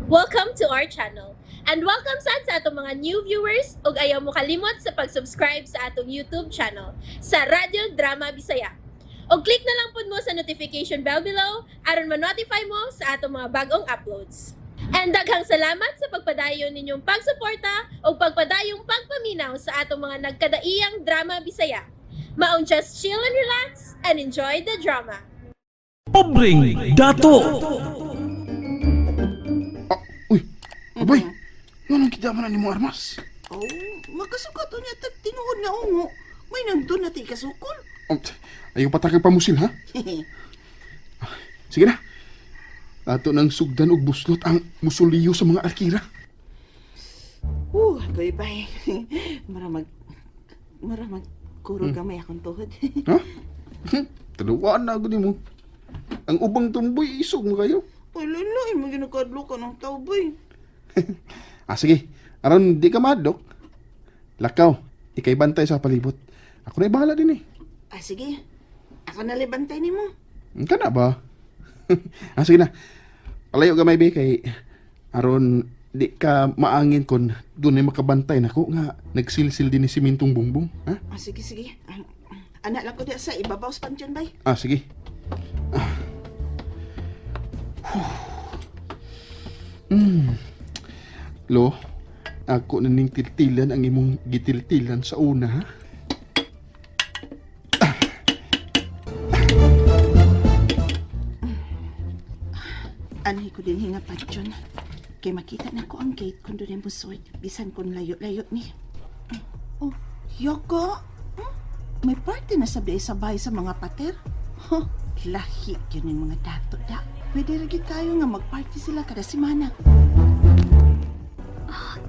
Welcome to our channel. And welcome sad sa atong mga new viewers ug ayaw mo kalimot sa pag-subscribe sa atong YouTube channel sa Radyo Drama Bisaya. Og click na lang pud mo sa notification bell below aron ma-notify mo sa atong mga bagong uploads. And daghang salamat sa pagpadayon ninyong pagsuporta ug pagpadayong pagpaminaw sa atong mga nagkadaiyang drama Bisaya. Maong just chill and relax and enjoy the drama. Pobreng Dato. Uy, abay. Nganong kita man ni mo armas? Oh, makasukat unya tag tinuod nga ungo. May nandun na ti kasukol. Oh, ayaw patakag pamusil, ha? Sige na. Ato nang sugdan og buslot ang musuliyo sa mga arkira. Bye bye. Mara mag kuro gamay akong tuhod. Ha? Taluwaan na ako nimo. Ang ubang tumboy isog mo kayo. Uy, lalo, mo ginakadlo ka ng tao, bay. Ah, sige. Aron di ka madok. Lakaw, ikay bantay sa palibot. Ako na bahala din eh. Ah, sige. Ako na libantay nimo. Ka na ba? Ah, sige na. Palayo gamay be kay aron di ka maangin kon doon ay makabantay nako nga nagsilsil din ni simintong bungbong, ha? Ah, sige, sige. Ah, anak lang ko di sa ibabaw sa pansyon, bay. Ah, sige. Ah. Whew. Mm. Lo, ako na ning tiltilan ang imong gitiltilan sa una, ha? Anhi ko din hinga pansyon. Kay makita na ko ang gate kung doon yung busoy. Bisan kung layo-layo ni. Oh, Yoko? Hmm? May party na sabi sa bahay sa mga pater? Huh, lahi yun yung mga dato da. Pwede rin kayo nga magparty sila kada semana.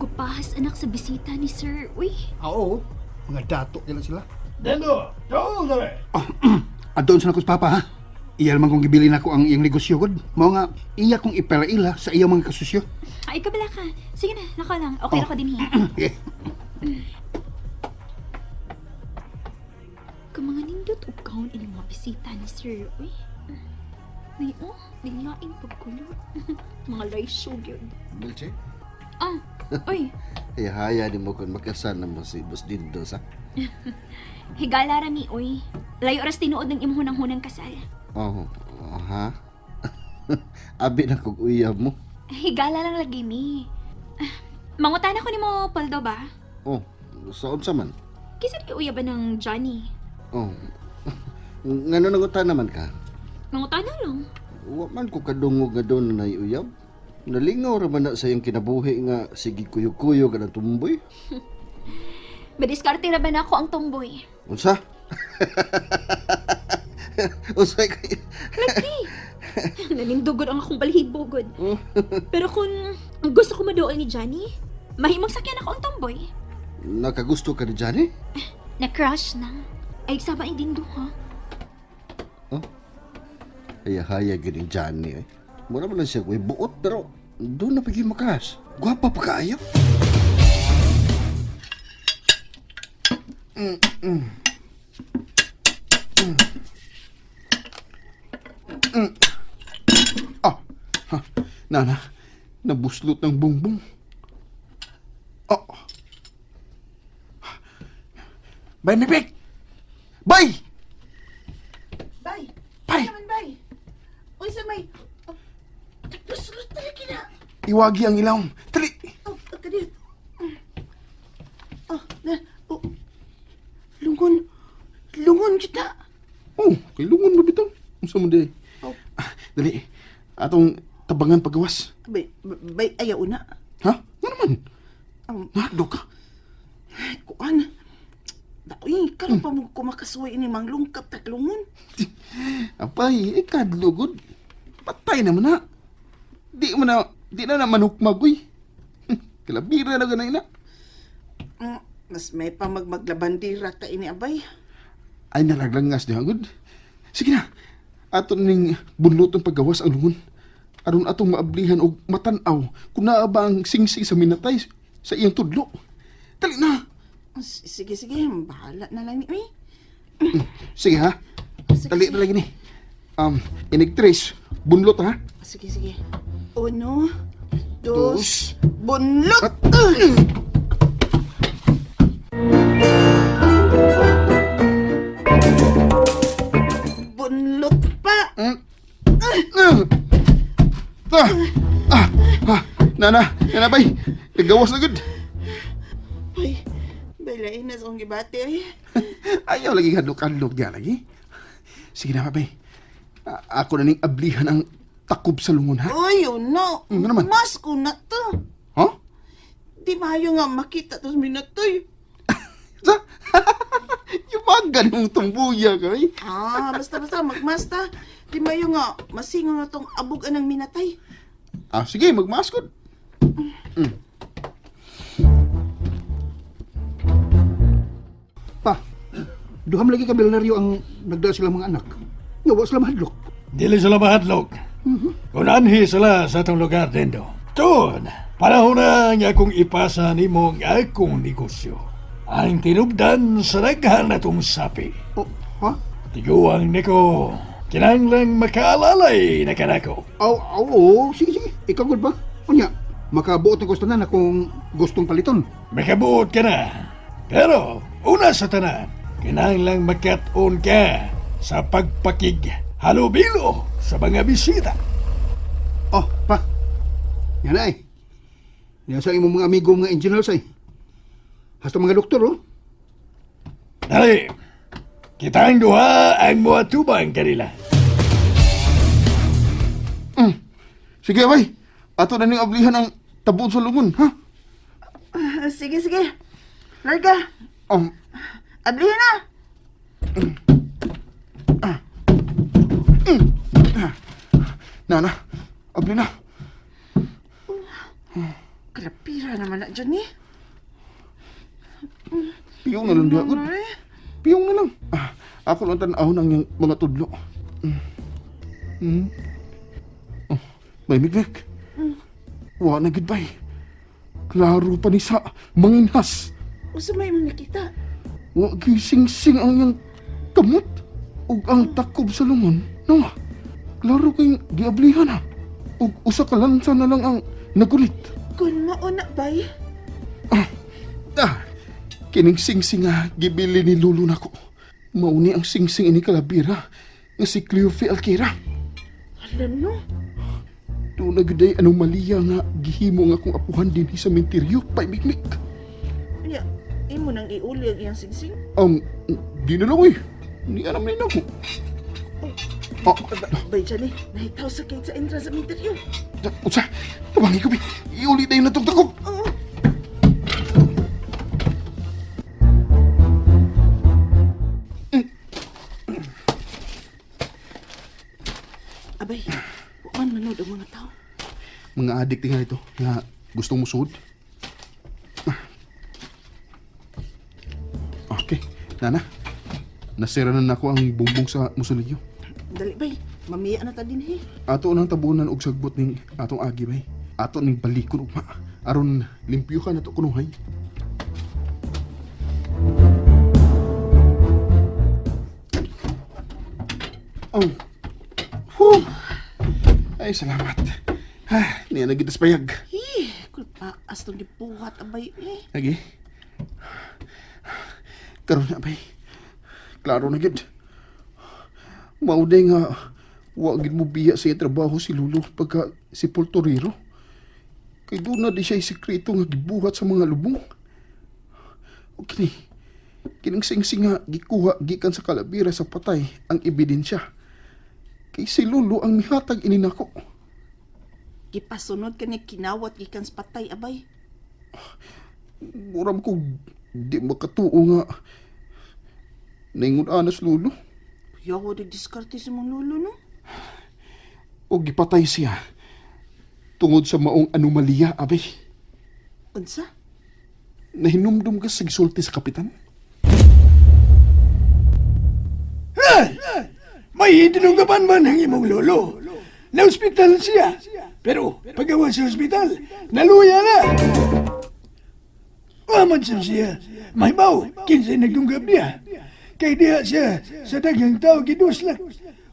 Kupahas anak sa bisita ni Sir. Uy, Ah, oo, mga dato kailan sila. Dendo, doon dali. Adoon sa nakos papa ha. Iya naman kong gibilin ako ang iyang negosyo gud. Mao nga iya kong iperaila sa iyang mga kasusyo. Ay kabala ka. Sige na, nako lang. Okay Oh. na ko din hi. Okay. Kung mga nindot og gown ining mga bisita ni Sir. Uy. Nay, oh, nilaing pagkulo. Mga laysyo gyud. Milche? Ah, uy, Ay, haya ni mo kung makasana mo si Boss Dindo sa. Higala ra mi, uy. Layo oras tinuod ng imong hunang-hunang kasal. Oh, ha? Abi na kog uyab mo. Higala lang lagi mi. Ah, mangutana ko nimo, Paldo ba? Oh, sa unsa man? Kinsa di uya ba ng Johnny? Oh. Ngano nangutan naman ka? Mangutana lang. Wa man ko kadungog nga doon na uyab. Nalingaw ra man na sa iyang kinabuhi nga sige kuyog-kuyog ang tumboy. Madiskarte ra ba nako ang tomboy? Unsa? Unsa kay? Lagi. Nanindugod ang akong balhibo, gud. Pero kung gusto ko maduol ni Johnny, mahimong sakyan ako ang tomboy. Nakagusto ka ni Johnny? Na-crush na. Ay, sama ay dindo, ha? Ay, haya gini Johnny eh. Mura man lang siya way buot pero doon na pigi makas. Gwapa pa kaayo. Ah, ha, nana, nabuslot ng bungbong. Oh. Bay, Mipik! Bay! Bay! Bay! Naman, bay! Uy, sa may... Oh, tapos talaga na. Iwagi ang ilawom. Dali! Oh, kadiyot. Oh, na, oh. Lungon. Lungon kita. Oh, kay lungon mo bitaw. Unsa mo di? Oh. Ah, dali. Atong tabangan pagawas. Bay, bay, ayaw na. Ha? Nga naman? Nahadlok ka. Kuan. Dakoy, karon pa mo kumakasuway ini mang lungkap taglungon. Apay, ikadlugod. Patay naman na. Di mo na, di na naman hukmag, uy. Kalabira na ganay na. Mas may pa magmaglabandira ta ini abay. Ay, naraglangas niya, gud. Sige na. Ato ning bunlotong paggawas ang lungon. Aron atong maablihan og matanaw kung naa ba ang singsing sa minatay sa iyang tudlo. Dali na. Sige, sige, bahala na lang ni uy. Sige ha. Sige, Dali sige. na lagi ni. Inig tres, bunlot ha. Sige, sige. Uno, Dos. Bunlot! Bunlot pa! Ah! Ah! Ah! Nana! Nana bay! Nagawas na gud! Ay, balain na sa akong gibati ay. Ayaw lagi hadlok-hadlok diya lagi. Sige na, bay. Ako na ning ablihan ang takob sa lungon, ha? Uy, oh no. Ano naman? Mas ko na to. Huh? Di maayo nga makita tos minatoy. Sa? Yumagan mong tumbuya kay. Ah, basta basta magmasta. Di maayo nga masingo na tong abog anang minatay. Ah, sige, magmaskot. Pa, duham lagi ka milyonaryo ang nagdala sila mga anak. Nga, wa sila mahadlok. Dili sila mahadlok. Kung anhi sila sa atong lugar dendo. Tun, panahon na nga akong ipasa nimo ang akong negosyo. Ang tinubdan sa daghan natong sapi. Oh, ha? Tiguang niko, kinahanglang makaalalay na kanako. Aw, aw, oo, sige, sige. Ikaw gud ba? Unya, makabuot na gusto na na kung gustong paliton. Makabuot ka na. Pero, una sa tanan, kinahanglang makat-on ka sa pagpakig halubilo sa mga bisita. Oh, pa. Yan na eh. Yan sa imong mga amigo mga engineers ay. Hasta mga doktor, oh. Dali, kitang duha ang muatubang kanila. Sige, bay. Ato na ning ablihan ang tabon sa lungon, ha? Ah, sige, sige. Larga, ablihin na. Nana, abli na. Kalapira naman na dyan eh. Piyong na lang diha, gud. Ay, Piyong na lang. Ah, ako lang tan-aw ng iyang mga tudlo. Mm. Mm. Oh, may migmig. Wa na gid bay. Klaro pa ni sa manginhas. Usa may imong nakita. Wa gyud sing-sing ang iyang kamot ug ang takob sa lungon. No. Klaro kay giablihan ha. Ug usa ka lansa na lang ang nagulit. Kun mao na bay. Ah, kining singsing nga gibili ni Lolo nako. Mauni ang singsing ini kalabira nga si Cleofe Alquera. Hala no. Doon na gyud ay anomalya nga gihimo nga akong apuhan dinhi sa menteryo paimikmik. Unya, imo nang iuli ang iyang singsing. Di na lang eh. Ni alam ni nako. Oh, Bay dyan eh, nahitaw sa gate sa entrance sa interview. unsa? Tabangi ko bi. Iuli dayon na tong takob. Oo. Abay, wa man manood ang mga tao. Mga adik tinga ito nga gustong musuod. Okay, Nana. Nasira na nako ang bumbong sa musuliyo. Dali bay, mamiya na ta din eh. Ato nang tabunan og sagbot ning atong agi bay. Ato ning balikon ugma aron limpyo ka nato kunuhay. Oh. Whew. Ay, salamat. Ah, niya na gitas payag. Eh, kulpa as tong gibuhat abay eh. Lagi. Karon na bay. Klaro na gid. Mauday nga wa gid mo biya sa iyang trabaho si Lolo pagka si Poltorero. Kay doon na di siya sekreto nga gibuhat sa mga lubong. O kini, kining singsing nga gikuha gikan sa kalabira sa patay ang ebidensya. Kay si Lolo ang mihatag ini nako. Gipasunod ka niya kinawat gikan sa patay abay. Muram ko di makatuo nga naingon anas Lolo. Yawa di diskarte sa mong lolo no. O gipatay siya tungod sa maong anomalya, abay. Unsa? Nahinumdum ka sa gisulti sa kapitan? May dinunggapan man ang imong lolo. Na-ospital siya. Pero pagawa sa ospital, naluya na. Waman siya siya. May baw, kinsay nagdunggap niya. Kay diha siya sa daghang tao giduslak.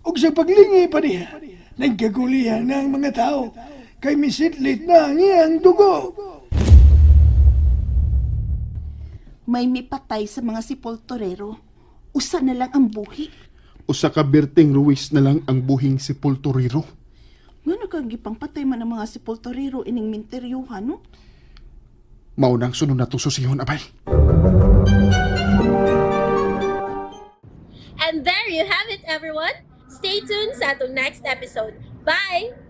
Ug sa paglingi pa niya, nagkagulihan na ang mga tao. Kay misidlit na ang iyang dugo. May mipatay sa mga sepulturero. Usa na lang ang buhi. Usa ka Berting Ruiz na lang ang buhing sepulturero. Ngano kang gipangpatay man ang mga sepulturero ining minteryuhan, no? Mao nang sunod na susihon, abay. And there you have it, everyone. Stay tuned sa atong next episode. Bye!